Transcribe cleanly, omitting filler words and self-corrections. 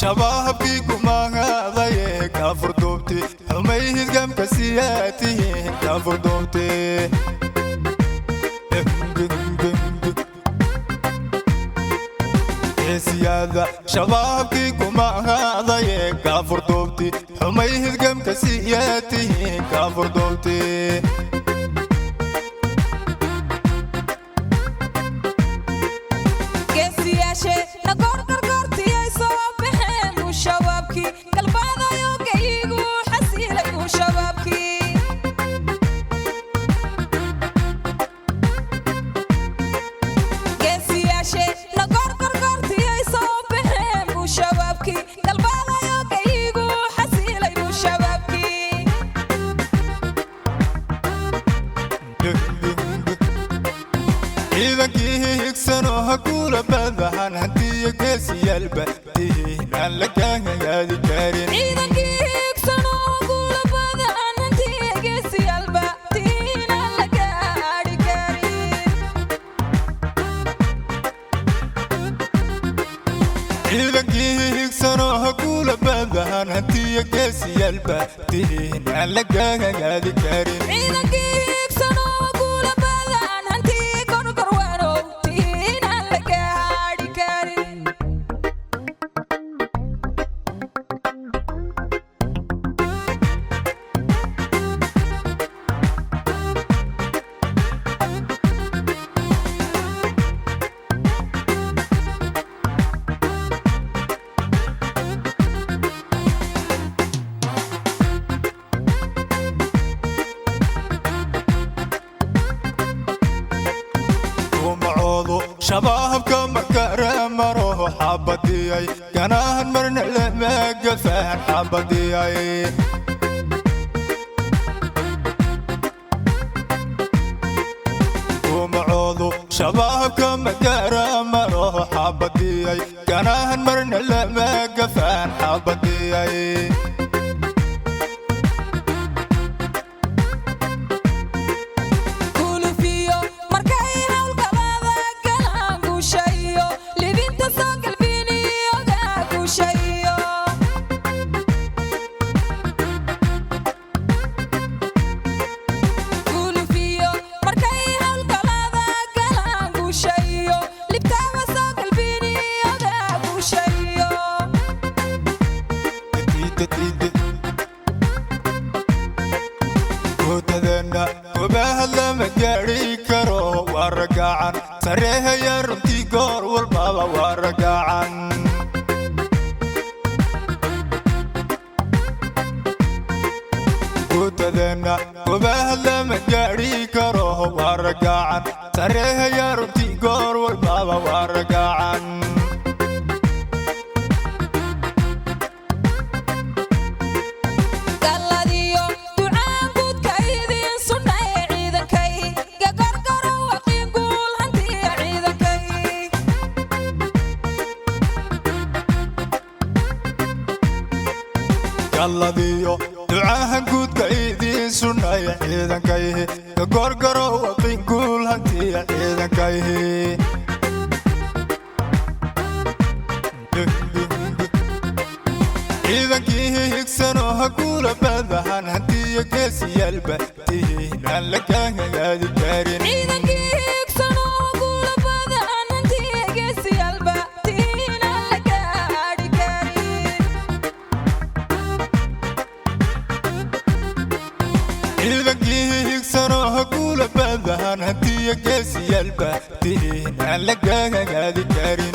Shabaabkii kumahadaye kaafurduubti xumay hidgamka siyaatihiin kaafurduubti. Geesiyaada shabaabkii kumahadaye kaafurduubti xumay hidgamka siyaatihiin kaafurduubti. Geesiyaashe na goorgorgoortiyay soo baxeen uu shabaabkii galbaadayo gayigu xasiilay uu shabaabkii. Geesiyaashe na goorgorgoortiyay soo baxeen uu shabaabkii galbaadayo gayigu xasiilay uu shabaabkii. Ciidankii higsanoo ha kula badahan hantiyo geesiyaalba tihiin aan la kaagaadi karin. Ciidankii higsanoo guula badan hantiya geesiyaalba tihiin aan la gaadhi karin. Ciidankii higsanoo ha kula badahan hantiyo geesiyaalba tihiin aan la kaagaadi karin. Ciidankii higsanoo guula badan hantiya gorgorwaanow tihiin aan la gaadhi karin. Dumacoodu shabaabka makara maro xabadiyay ganahan marna lama gafaan xabadiyay. Dumacoodu shabaabka makara maro xabadiyay ganahan marna lama gafaan xabadiyay. Gulufiyo markay howlgallada galaan guushayo libinta soo galbiniyoga guushayo. Gulufiyo markay howlgallada galaan guushayo libtaaba soo galbiniyoga guushayo. Guutadeenna gobaha lama gaadhi karo waa ragaacan sareehaya runtii goor walbaba waa ragaacan. Guutadeenna gobaha lama gaadhi karo waa ragaacan sareehaya runtii goor walbaba waa ragaacan. Galladiyo ducaan guudka idiin sunnay ciidankay gagorgoro waqiin guul hantiya ciidankay. Galladiyo ducaahan guudka idiin sunnaya ciidankayhi ka gorgoro waqin guul hantiya ciidankayhi. Ciidankii higsanoo ha kula badahan hantiyo geesiyaalba tihiin aan la kaagaadi karin. Ciidankii higsanoo guula badan hantiya geesiyaalba tihiin aan la gaadhi karin. Ciidankii higsanoo ha kula badahan hantiyo geesiyaalba tihiin aan la kaagaadi karin.